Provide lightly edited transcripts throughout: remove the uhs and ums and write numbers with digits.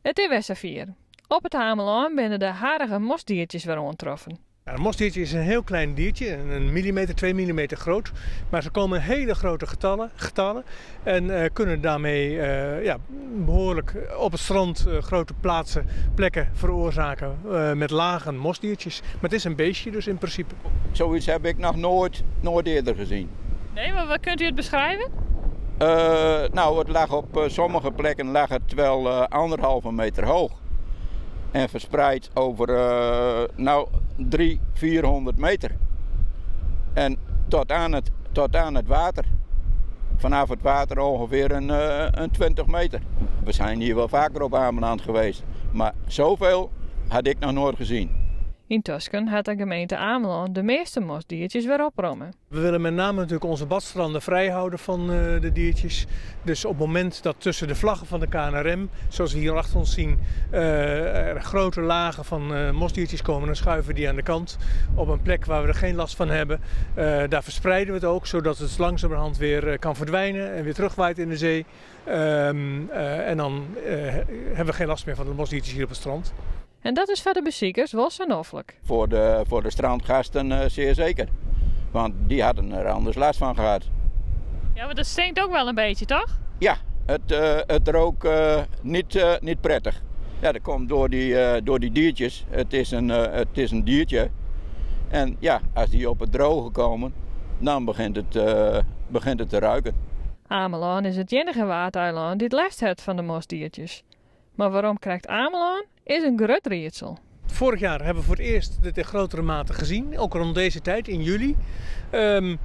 It is wer safier. Op It Amelân binne de harige mosdiertjes wer oantroffen. Ja, een mosdiertje is een heel klein diertje, een millimeter, 2 millimeter groot. Maar ze komen in hele grote getallen en kunnen daarmee ja, behoorlijk op het strand grote plekken veroorzaken met lagen mosdiertjes. Maar het is een beestje dus in principe. Zoiets heb ik nog nooit eerder gezien. Nee, maar wat kunt u het beschrijven? Nou, het lag op sommige plekken lag het wel 1,5 meter hoog. En verspreid over nou, 300, 400 meter. En tot aan het water. Vanaf het water ongeveer een 20 meter. We zijn hier wel vaker op Ameland geweest. Maar zoveel had ik nog nooit gezien. Yntusken hat de gemeente Amelân de measte mosdiertjes wer opromme. We willen met name natuurlijk onze badstranden vrij houden van de diertjes. Dus op het moment dat tussen de vlaggen van de KNRM, zoals we hier achter ons zien, er grote lagen van mosdiertjes komen, dan schuiven we die aan de kant op een plek waar we er geen last van hebben. Daar verspreiden we het ook, zodat het langzamerhand weer kan verdwijnen en weer terugwaait in de zee. En dan hebben we geen last meer van de mosdiertjes hier op het strand. En dat is foar de besikers wol sa noflik. Voor de strandgasten zeer zeker. Want die hadden er anders last van gehad. Ja, maar dat stinkt ook wel een beetje, toch? Ja, het rook niet prettig. Ja, dat komt door die diertjes. Het is een diertje. En ja, als die op het droge komen, dan begint het te ruiken. Amelân is it iennige Waadeilân dy't lêst hat fan de mosdiertjes. Mar wêrom krekt Amelân is in grut riedsel. Vorig jaar hebben we voor het eerst dit in grotere mate gezien, ook rond deze tijd in juli. En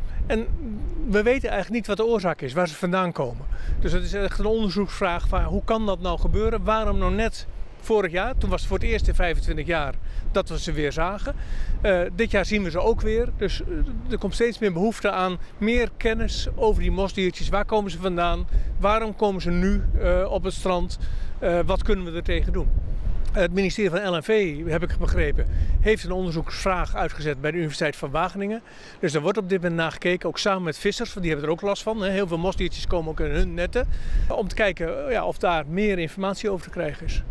we weten eigenlijk niet wat de oorzaak is, waar ze vandaan komen. Dus het is echt een onderzoeksvraag van hoe kan dat nou gebeuren? Waarom nou net vorig jaar? Toen was het voor het eerst in 25 jaar dat we ze weer zagen. Dit jaar zien we ze ook weer. Dus er komt steeds meer behoefte aan meer kennis over die mosdiertjes. Waar komen ze vandaan? Waarom komen ze nu op het strand? Wat kunnen we er tegen doen? Het ministerie van LNV, heb ik begrepen, heeft een onderzoeksvraag uitgezet bij de Universiteit van Wageningen. Dus daar wordt op dit moment naar gekeken, ook samen met vissers, want die hebben er ook last van. Heel veel mosdiertjes komen ook in hun netten. Om te kijken, ja, of daar meer informatie over te krijgen is.